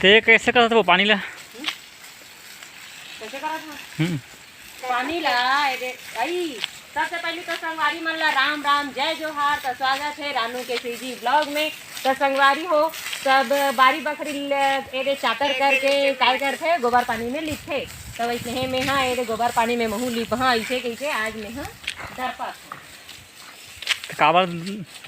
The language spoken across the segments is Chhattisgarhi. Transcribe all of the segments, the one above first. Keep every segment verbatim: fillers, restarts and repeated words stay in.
ते कइसे करत वो पानी ला? कइसे करत हन? हम्म। पानी ला, ए दे, अई, सबसे पहली तो संगवारी मन ला राम राम, जय जोहार। तो स्वागत है रानू के सीजी ब्लॉग में। तो संगवारी हो, सब बारी बखरी ल-, ए दे चातर करके काय करथे, गोबर पानी में लिपथे। तो वैसे ही मैं हाँ ए दे गोबर पानी में महू लिप हाँ, ऐसे कह के आज मैं हाँ दरपत हूँ। त काबर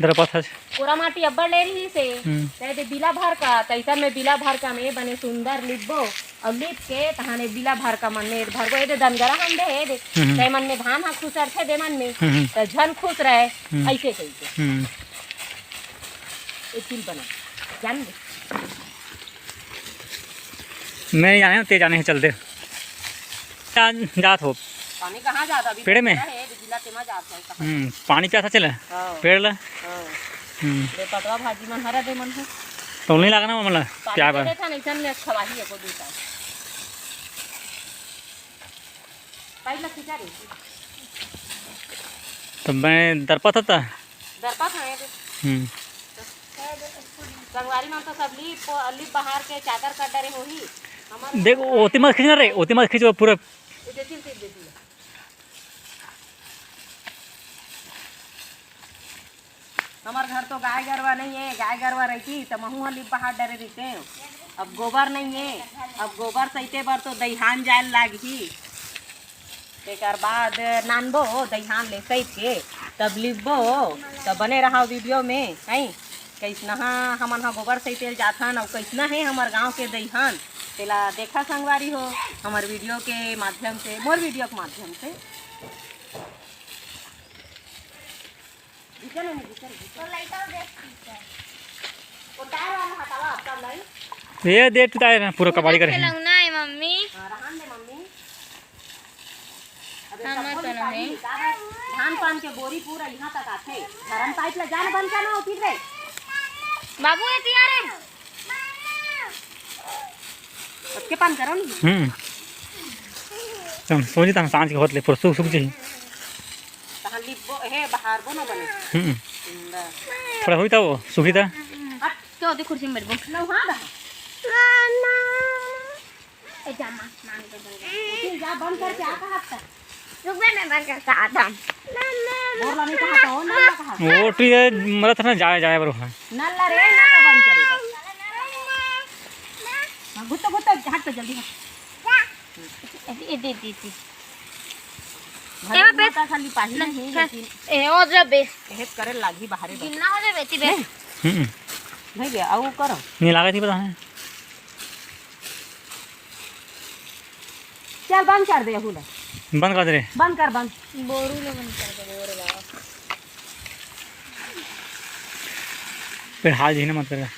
दरपत हस? कोरा माटी अब्बड़ ले रही से, हम्म। त ए दे बिला भर का, तैसन में बिला भर का में बने सुंदर लिपबो। अउ लिप के तहाने बिला भर का मन में भरबो, ए दे दनगरा हम दे, ए दे। हम्म। ते मन में धान हा खुसरथे दे मन में, हम्म। त झन खुसरे, हम्म। ऐसे कहि के। हम्म। ए तिल बना, जान दे। मैं जाने, ते जाने हे, चल दे। जा-, जात हो। पानी कहाँ जात अभी? पेड़ में? पेड़ हे, बिला तेमा जात है, कहाँ? हम्म, पानी प्यासा चले? हाँ। पेड़ ला? हाँ। हम्म। ले पटवा भाजी मन हरा दे मन हो। तो नहीं लागना वो मला पानी प्याज दे बर। देता नहीं, सन में खवाही है को दूसरा। पाइप ला खींचा रे। तो मैं दरपत था। दरपत है रे। हम्म। संगवारी मन तो सब लीप, लीप बहार के चादर कर डरे होही। हमर देख, ओती मत खींचना रे, ओती मत खींच, वो पूरा ये दे, तिल, तिल, दे, तिल। हमर घर तो गाय गरवा नहीं है, गाय गरवा रहती त महू ह लिप बहार डरे रहिते। अब गोबर नहीं है, अब गोबर सहिते बर तो दईहान जाए लागही। तेकर बाद नानबो दईहान ले सहित के, तब लिपबो। तब बने रहा वीडियो में, हैं? कैसनहा हमन ह गोबर सहिते जाथन अउ कैसना है हमर गांव के दईहान, तेला देखा संगवारी हो, हमर वीडियो के माध्यम से, मोर वीडियो के माध्यम से। घिचा ना, घिचा, घिचा। तो लइका देख पीछे। वो टायर वाला हटावा आपका नहीं? ये दे टुटाए ना, पूरा कबाड़ी कर है। खिलौना है मम्मी। हाँ, रहन दे मम्मी। अबे हम सब तो बोली नहीं। काबर धान पान के बोरी पूरा यहाँ तक आथे। धरम पाइप ला जान बंद करना हो फिर रे। बाबू, ये तैयार है। सबके पान करो नहीं। हम्म। तुम सोची तुम सांझ के होत ले, पूरा सूख, सूख जाही। तहाँ लिपबो, हे, बहारबो ना बने। हम्म। सुंदर। थोड़ा होई था वो, सूखी था। हट, क्यों दे कुर्सी में बैठबो? ना, वहाँ रहा। ए, जा, माँ, माँ, निकल, निकल। उठी, जा, बंद करके आ, कहाँ था? रुक बे, मैं बंद करके आता हूँ। बोल रहा नहीं, कहाँ था? वो ना, ना, कहाँ था? वो उठी है, मरा था ना, जाए, जाए, बरो, हाँ। नल्ला रे, नल्ला बंद करेगा। हाँ, गुत्ता, गुत्ता, हट तो जल्दी हट। ए, दे, दे, दे। भले ए, बे, माता खाली पाही न, नहीं, खे-, लेकिन ए, हो जा बे। हेत करे लागी बाहरे बस। गिलना हो जा बे, ती बे। नहीं। हम्म। नहीं गया, आओ करो। नहीं लागे थी पता है। चल, बंद कर दे, हुला। बंद कर दे रे। बंद कर, बंद। बोरू ले बंद कर दे, बोरू बाबा। फिर हाल जी ने मत कर।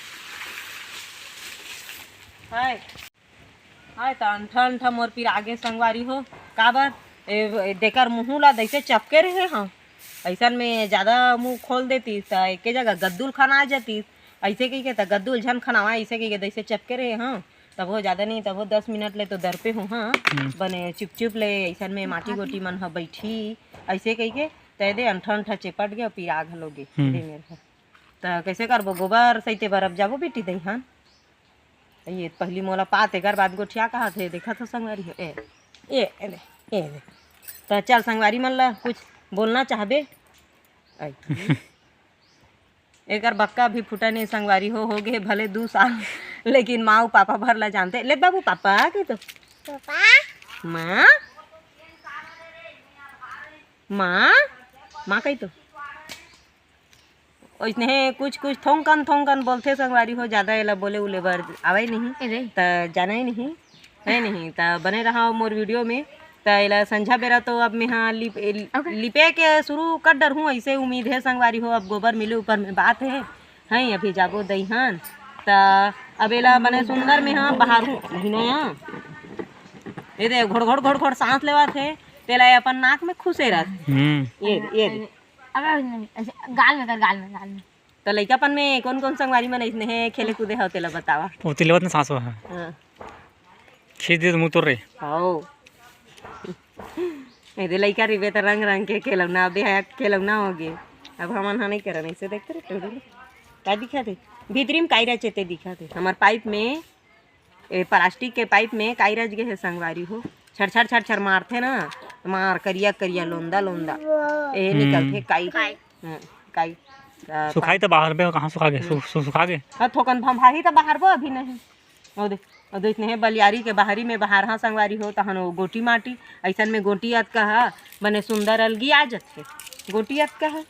हाय। हाय, त अंठा अंठा मोर पिरागे संगवारी हो। काबर? ए, ए, देकर मुँह ला दैसे चपके रहे, हाँ। अइसन में जादा मुँह खोल देतीस, त एके जगह गद्दुल खना जातीस। अइसे कहिके त गद्दुल झन खनावा, अइसे कहिके दैसे चपके रहे, हाँ। तभो जादा नहीं, तभो दस मिनट ले तो दरपे हो, हाँ। हम्म। बने चुप चुप ले, अइसन में माटी गोटी मन ह बैठी, अइसे कहिके, त ए दे अंठा अंठा चेपट गे, पिरा घलो गे, हम्म। दे मेर ह। त कइसे करबो? गोबर सहिते बर अब जाबो बेटी दईहान। ये पहली मोला पात, एकर बाद गोठिया कहा थे, देखा था संगवारी हो। ए, ए, ए दे, ए दे। त चल संगवारी मन ला कुछ बोलना चाहबे? आई। एकर बक्का भी फूटा नहीं संगवारी हो, हो गे भले दू साल, लेकिन माँ अउ पापा भर ला जानते। ले बाबू पापा कही तो। पापा। माँ? माँ? माँ कही तो। ओइसने कुछ कुछ थोंकन थोंकन बोलथे संगवारी हो, जादा एला बोले उले बर आवय नहीं, ए रे। त जानय नहीं, है नहीं। त बने रहा मोर वीडियो में। त एला संझा बेरा तो अब मेहा लिप-, ए-, ओके। लिपे के शुरू कर डरहूँ, ऐसे उम्मीद है संगवारी हो। अब गोबर मिले ऊपर में बात है, हैं अभी जाबो दईहन। त अब एला बने सुंदर मेहा बहारहूँ, नहीं ना? ये दे घोड़ घोड़ घोड़ घोड़ सांस लेवत हे, तेला ये अपन नाक में खुसे रह। हम्म। ये दे, ये दे। अगर नहीं, ऐसे गाल में कर, गाल में, गाल में। त लइकापन में कौन कौन संगवारी मन अइसने हे, खेले कूदे हव, तेला बतावा। ओती लेवत न सांस हो, हाँ। हाँ। खींच दे तो मुँह तोर रे। हव। ए दे लइका रिबे त रंग रंग के खेलौना, अबे हा खेलौना हो गे। अब हमन हा नहीं करन, ऐसे देखते रे टोरी। का दिखा थे? भीतरी में काई रचे ते दिखा थे। हमर पाइप में ए, प्लास्टिक के पाइप में काई रच गे हे संगवारी हो, छर छर छर छर मारथे ना, मार करिया करिया, लोंदा लोंदा, ए निकलथे काई। काई। हम्म, काई। अ, सुखाई त बाहर बे, कहाँ सुखा गे? सु-, सु-, सुखा गे। हाँ, थोकन भंभाही त बाहर बो अभी नहीं। ओ दे, ओ दे, इतने हे बलियारी के बाहरी में बाहर, हाँ संगवारी हो, तहन वो गोटी माटी, अइसन में गोटी अतका हा, बने सुंदर अलगी आ जथे। गोटी अतका हा।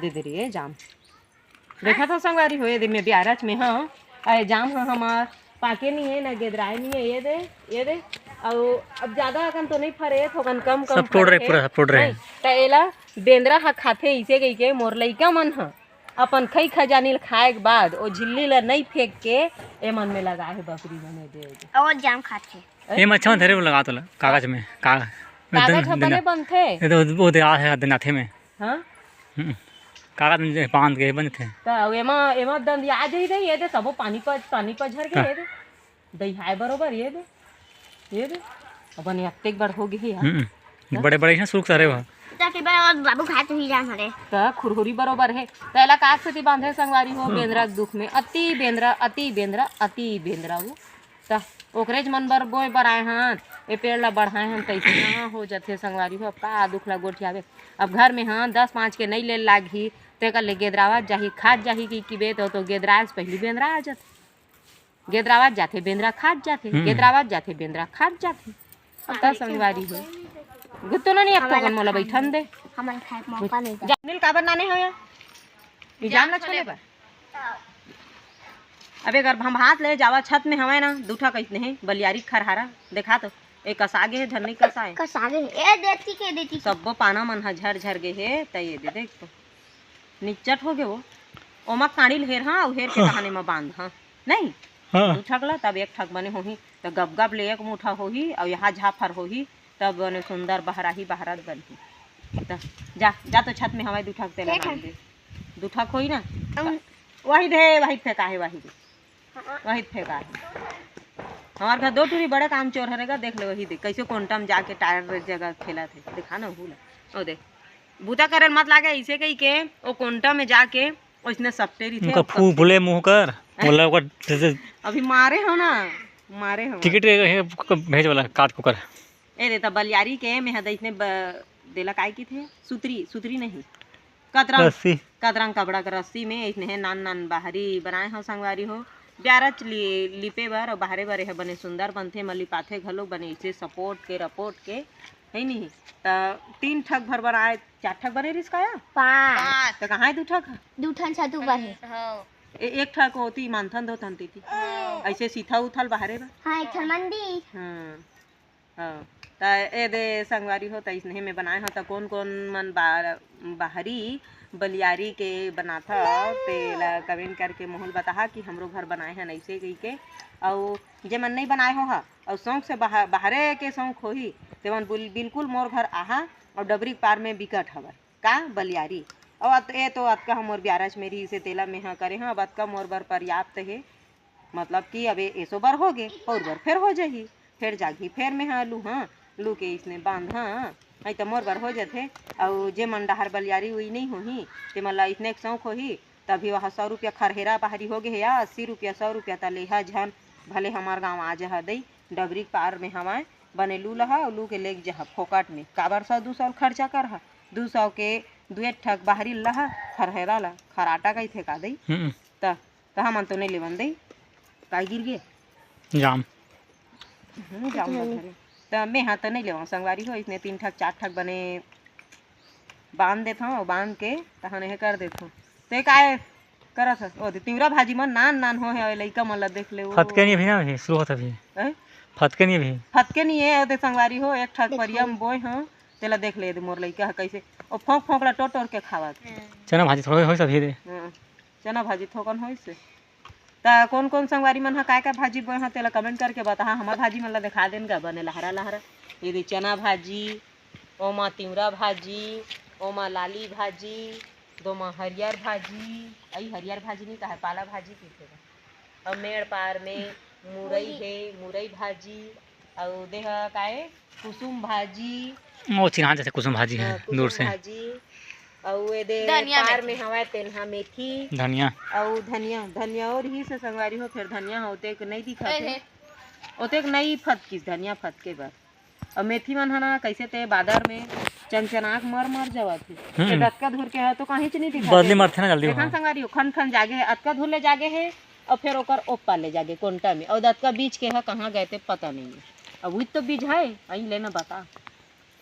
दे दे रे, ए जाम। देखत हो संगवारी हो, ये दे में ब्यारच में, हाँ, अरे जाम ह हमार पाके नहीं है, ना गेदराए नहीं है, ये दे, ये दे। अउ अब ज्यादा अकन तो नहीं फरे, थोकन कम कम सब टोड़ रहे, फरे हे। पूरा सब टोड़ रहे। नहीं, त एला बेंदरा ह खाथे, इसे कही के मोर लइका मन ह अपन खई खजानी ल खाए के बाद ओ झिल्ली ल नहीं फेंक के ए मन में लगा हे बकरी मन, ये दे, ये दे। अउ जाम खाथे। ए? ए मच्छर धरे लगा तो ला, कागज में, कागज में कागज दन-, ह बने दन-, बनथे। ये तो वो दे आ है दनाथे में। हाँ? हम्म। कागज में जे बांध के बनथे। त एमा, एमा दंदिया जही दे, ये दे सबो पानी प-, पानी पझर के हाँ। ये दे। दहिहाय बरोबर, ये दे। ये दे। अब बने अतेक बड़ हो गे हे यार। हम्म। हाँ? बड़े बड़े हैं सुख सारे वह। त के बा बाबू खात ही जान हरे। त खुरहुरी बरोबर हे। त एला काग सेती बांधे संगवारी हो, हम्म। बेंदरा के दुख में। अति बेंदरा, अति बेंदरा, अति बेंदरा वो। त ओकरेच मन बर बोए बर आए हन, ए पेड़ ला बढ़ाए हन, तइसे कहाँ हो जथे संगवारी हो। अब का दुख ला गोठियाबे। अब घर में हाँ दस पाँच के नइ ले लागही, तेकर ले गेदरावत जाही, खात जाही कि, कि बे तो, तो गेदराए से पहिली बेंदरा आ जथे। गेदरावत जाथे, बेंदरा खात जाथे, हम्म। गेदरावत जाथे, बेंदरा खात जाथे। अब का संगवारी हो। गुत्तो ना नहीं, अब तो हमन मोला खाए बैठन दे। हमन खाए के मौका नहीं दे। जा, नील काबर नाने हो या? ई जाम ना छोले बर। अबे अगर भंभात ले जावा छत में हवय ना, दू ठा कइसने हे, बलियारी खरहारा, देखा तो, ए कसा गे हे, धन नहीं कसा हे। कसा गे हे। ए देती के देती के। सब्बो पाना मन ह झर झर गे हे, त ये दे देख तो। निच्चट हो गे वो। ओमा कांड़ी ल हेर हाँ, अउ हेर के हाँ। कहाने म बांध हाँ। नहीं? हाँ। दू ठक ला, तब एक ठक बने होही, त गब गब ले एक मुठा होही, अउ यहाँ झाफर होही, तब बने सुंदर बहराही, बहरत बनही। त जा, जा तो छत में हवय दू ठक तेला ठीक है। बांध दे। दू ठक होही ना? हम वही दे, वही फेंका हे, वही दे। हाँ। वही फेंका हे। हमार घर दो टूरी बड़ा काम चोर हरे गा, देख ले वही दे। कैसे कोंटा में जाके टायर जगह खेलत हे। दिखा ना, हूला। ओ दे। बूता करे मत लागे, ऐसे कही के, ओ कोंटा में जाके, ओइसने सपटे रहिथे, उनका अब फू कब फूले मुंह कर, बोला ओकर जैसे अभी मारे हो ना, मारे हो। टिकट के हे, भेज वाला काट को कर। ए दे, त बलियारी के में ह दइसने ब-, देला काय की थे? सुतरी, सुतरी नहीं। कतरंग, रस्सी। कतरंग कपड़ा के रस्सी में अइसने हे नान नान बाहरी बनाए हो संगवारी हो। ब्यारच लि-, लिपे बर अउ बाहरे बर एह बने सुंदर बनथे, म लिपाथे घलो बने अइसे सपोट के रपोट के, है नहीं? त तीन ठक भर बनाए, चार ठक बने रिस काया? पाँच। त कहाँ हे दू ठक? दू ठन छत ऊपर हे। हाँ। ए-, एक ठक ओती मानथन धोथन तीती। हाँ। अइसे सीथा उथल बाहरे बर। हाँ, एक ठन मंदिर। हाँ। हाँ, त ए दे संगवारी हो, त इसने में बनाए हो, त कोन कोन मन बा-, बाहरी बलियारी के बनाथा, तेला कमेंट करके मोहल बताहा कि हमरो घर बनाए हन अइसे कहिके। अउ जे मन नहीं बनाए हो हा, अउ शौक से बाह-, बाहरे के शौक होही, ते मन बुल-, बिल्कुल मोर घर आहा, अउ डबरी के पार में बिकट हवय। का बलियारी? अउ अत-, ए तो अतका हमर ब्यारच में रहिसे, तेला मेहा करे हव, अब अतका मोर बर पर्याप्त हे। मतलब कि अब ए-, एसो बर हो गे, और बर फेर हो जाही, फेर जागही, फेर में हा लू, हाँ, लू के इसने बांध, हाँ, नहीं तो मोर बर हो जाथे। अउ जे मन डहार बलियारी उई नहीं होही, ते मन ला इसने के शौक होही, तभी वह सौ रुपया खरहेरा बाहरी हो गे हे या अस्सी रुपया, सौ रुपया त लेहा झन, भले हमार गाँव आ जहा दई, डबरी के पार में हवाए, बने लू लहा, अउ लू के लेग जहा फोकट में, काबर सौ दू सौ खर्चा कर हा, दू सौ के दुए ठक बाहरी लहा, खरहेरा ला, खराटा कहिथे का दई, हम्म। त त हमन तो नहीं लेवन दई। का गिर गे? जाम। हम्म, जाम बर धरे। त मैं हा त नहीं लेवन संगवारी हो, इसने तीन ठक, चार ठक बने बांध देथव, अउ बांध के तहन एहे कर देथव। ते काय करत हस? ओ दे तिवरा भाजी मन नान नान हो हे, लइका मन ला देख ले, ओ। फतके नहीं अभी ना, अभी शुरू होत अभी। हैं? फतके नहीं अभी। फतके नहीं हे, ओ दे संगवारी हो, एक ठक देखो। परिया म बोए हव, तेला देख ले, दे मोर लइका ह कैसे, ओ फोंक फोंक ला टोर टोर के खावत। चना भाजी थोड़ा होइस अभी दे। हाँ। चना भाजी थोकन होइस। त कोन कोन संगवारी मन ह काय काय भाजी बोए ह, तेला कमेंट करके बताहा। हमर भाजी मन ला देखा देन गा, बने लहरा लहरा। ये दे चना भाजी, ओमा तिवरा भाजी, ओमा लाली भाजी, दोमा हरियर भाजी, अई हरियर भाजी नहीं कहे, पाला भाजी कहिथे गा। अउ मेड़ पार में मुरई हे, मुरई भाजी, अउ देह काय कुसुम भाजी। ओ चिन्हा जैसे कुसुम भाजी है, हाँ, दूर कुसुम से। भाजी। अउ ए दे धनिया पार मेथी। में हवय तेलहा मेथी। धनिया। अउ धनिया, धनिया और ही से संगवारी हो, फेर धनिया होते के नहीं दिखत ए हे। हे। ओतेक नई फतकिस धनिया फतके बर। अउ मेथी मन ह ना, कइसे ते बादर में चनचनाक मर मर जावत हे। हम्म। ए दतका धुर के ह तो काहीच नहीं दिखा बदली दे। मरथे ना जल्दी देखन वहाँ। संगवारी हो, खन खन जागे हे, अतका धुर ले जागे हे, अउ फेर ओकर ओप्पा ले जागे कोंटा में, अउ दतका बीज के ह कहाँ गए ते पता नहीं हे। अब उज तो बीज है, अई लेना बता।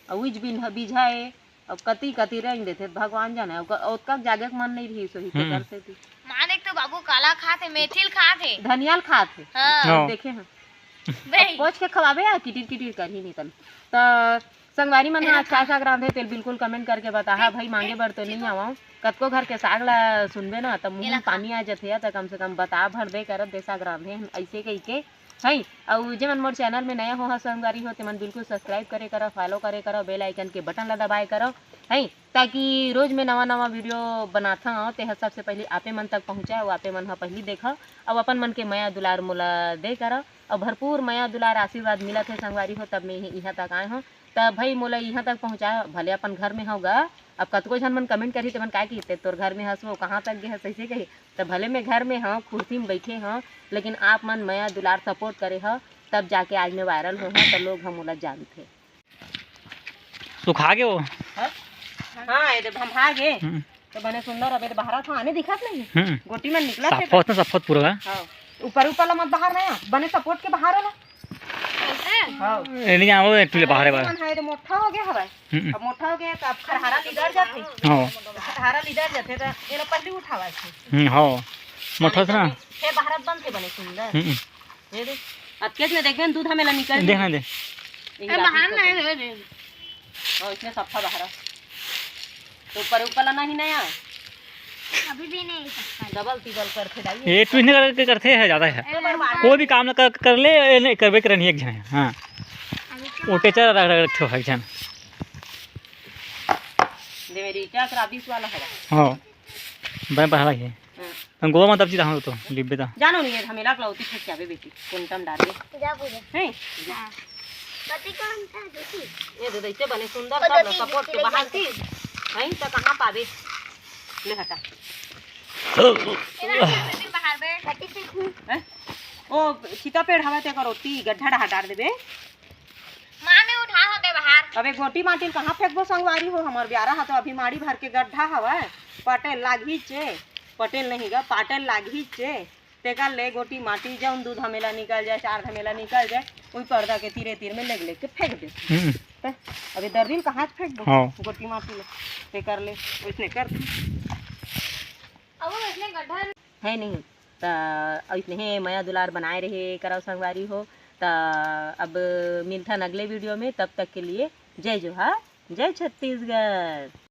अउ उज बिन ह बीज है, अब कति कति रेंग देथे भगवान जाने। अब क-, ओतका जागे के मन नहीं रही सोही हम्म। तेकर सेती। माँ देख तो बाबू काला खात हे, मेथी ल खात हे। धनिया ल खात हे। हाँ। हाँ। देखे हैं। बे। अब पोछ के खवाबे या किटिर किटिर करही नहीं तन। त संगवारी मन ह आज का साग रांधे तेल बिल्कुल कमेंट करके बताहा भाई, मांगे बर तो नहीं आवंव। कतको घर के साग ला सुनबे ना त मुंह में पानी आ जथे या, त कम से कम बता भर दे करत दे साग रांधे हन, अइसे कहिके। है, अउ जे मन मोर चैनल में नया हो हा संगवारी हो, ते मन बिल्कुल सब्सक्राइब करे करो, फॉलो करे करो, बेल आइकन के बटन ला दबाए करो, है, ताकि रोज में नवा नवा वीडियो बनाथंव, ते ह सबसे पहली आपे मन तक पहुँचा, अउ आपे मन ह पहली देखो, अउ अपन मन के मया दुलार मोला दे करो, अउ भरपूर मया दुलार आशीर्वाद मिलत हे संगवारी हो, तब मैं इहाँ तक आए हों। त भाई मोला इहाँ तक पहुँचा, भले अपन घर में हव गा, अब कतको झन मन कमेंट करही, ते मन काय कहिथे, "तोर घर में हस वो, कहाँ तक गे हस?" अइसे कही। त भले मैं घर में हव, कुर्सी में बैठे हव, लेकिन आप मन मया दुलार सपोर्ट करे हव, तब जाके आज मैं वायरल होय हव, त लोग ह मोला जानथे। सुखा गे वो। हाँ? हाँ, ये दे भम्भा गे। हम्म। त बने सुंदर, अबे त बहारत हव, आने दिखत नहीं। हम्म। गोटी मन निकलत हे सफोत त। ना, सफोत पूरा। हाँ। ऊपर, ऊपर ला मत बहार ना, बने सपोर्ट के बहार वाला। हाँ। ए, नहीं, वो एक ठुले बहार हे बा। मन है, ये मोटा हो गया हवा। हम्म। अब मोटा हो गया त अब खरहारा लिदर जाथे। हाँ। खरहारा लिदर जाथे त ये ला पहली उठावा थे। हम्म, हाँ। मोटा से ना। हे बहारत बनथे बने सुंदर। हम्म। ये दे। अब केस में देखबे न दूध हमें ला निकल देखना दे। ए, बहार ना है, दे। ओ, इसने सफा बहारा। तो ऊपर, ऊपर ला नहीं नया। अभी भी नहीं सफा। डबल टिबल करथे दाई। ये ट्विस्ट नहीं करके करथे है, ज्यादा है। ए, कोई भी काम ना कर, कर ले, ये नहीं करबे करन एक झन है। हाँ। अभी वो टेचर रख, रख, रख, रख, झन। दे मेरी क्या करा बीस वाला है। हाँ। बने पढ़ा लगे। हाँ। हम गोवा में तब चीज हम तो डिब्बे ता। जानो नहीं है, हमें लाग लौती फेंक के आवे बेटी, कोंटा में डाल दे। जा पूजा। हैं? हाँ। पति कौन था, दीदी? ये दे, इतने बने सुंदर, ओ, सब दीदी, सपोर्ट के दीदी, बाहर दीदी। थी। हैं, तो कहाँ पावे? ले हटा। तेरा फिर बाहर बे। पति से खून। हैं? ओ, सीता पेड़ हवा ते करो, ती गड्ढा डहा डाल देबे। माँ में उठा हो गए बाहर। अबे गोटी माटी ल कहाँ फेंकबो संगवारी हो, हमर ब्यारा हा तो अभी माड़ी भर के गड्ढा हवय, पटेल लागही चे, पटेल नहीं गा, पाटेल लागही चे, तेकर ले गोटी माटी जौन दू धमेला निकल जाए, चार धमेला निकल जाए, उही पर्दा के तीरे तीर में लेग लेग के फेंक दे। हम्म। ते अबे दर्री ल कहाँ फेंकबो? हाँ। गोटी माटी ले, तेकर ले, ओइसने कर दे। अब ओइसने गड्ढा है नहीं। त अइसने मया दुलार बनाए रहे करव संगवारी हो। त अब मिलथन अगले वीडियो में, तब तक के लिए जय जोहार, जय छत्तीसगढ़।